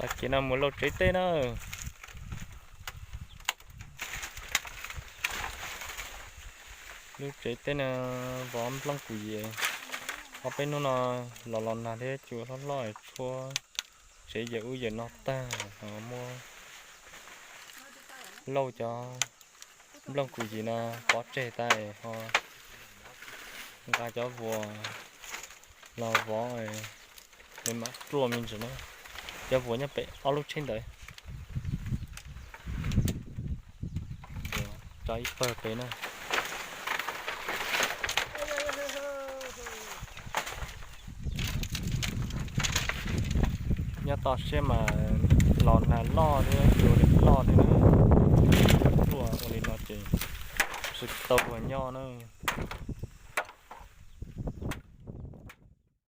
Tag kis no mus lauj tsev teb na. Lub tsev teb no vov nplooj kuv yim. Ob peb hnub no los los nag thiab cua hlob hlob tshuab tsev yawm ub yawm no tag ho muab lauj cov nplooj kuv yim no pov tseg tas ho nqa cov vuas los vov, nws mam ruaj me ntsis na. Cov vuas nyob pem ob lub tsheb ntawd, tso ib pawg pem na. Nyob toj siab mas los nag loj thiab cua li loj thiab na. Ruaj ua li no ces tsis tau luag nyob na.